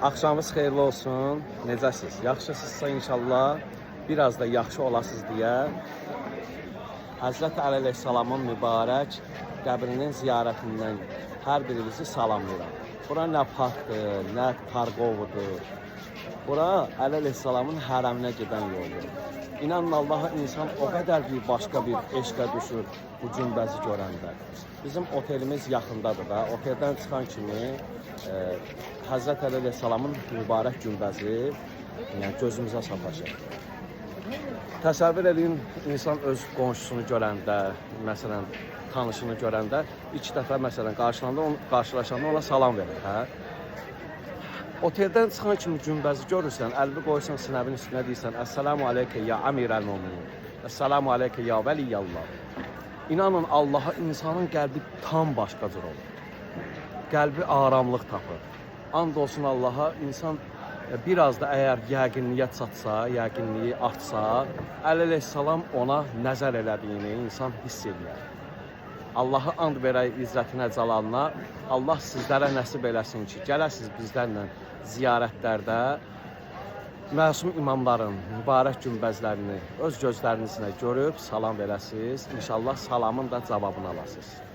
Axşamınız xeyirli olsun. Necəsiz? Yaxşısınızsa inşallah biraz da yaxşı olasınız deyə Həzrət Əli əleyhissalamın mübarək qəbrinin ziyarətindən hər birinizi salamlayıram. Bura nə parkdır, nə targovudur. Bura Əli əleyhissalamın hərəminə gedən yoldur. İnanın Allaha, insan o qədər bir başqa bir eşqə düşür bu günbəzi görəndə. Bizim otelimiz yaxındadır da. Oteldən çıxan kimi Həzrət Əli əleyhissalamın mübarək günbəzi yəni gözümüzə sataşır. Təsəvvür eləyin, insan öz qonşusunu görəndə, məsələn, tanışını görəndə ilk dəfə məsələn qarşılaşanda ona salam verir, hə? Oteldən çıxan kimi günbəzi görürsən, əlini qoyursan sinəvin üstünə, deyirsən: "Əssalamu aleykə ya əmirəl möminin. Əssalamu aleykə ya vəliyallah." İnanın Allaha, insanın qəlbi tam başqa cür olur. Qəlbi aramlıq tapır. And olsun Allaha, insan biraz da əgər yəqinliyə çatsa, yəqinliyi artsa, Əli əleyhissalam ona nəzər elədiyini insan hiss eləyər. Allahı and verək izzətinə, cəlalına. Allah sizlərə nəsib eləsin ki, gələsiz bizlərlə ziyarətlərdə məsum imamların mübarək günbəzlərini öz gözlərinizlə görüb salam verəsiz. İnşallah salamın da cavabını alasınız.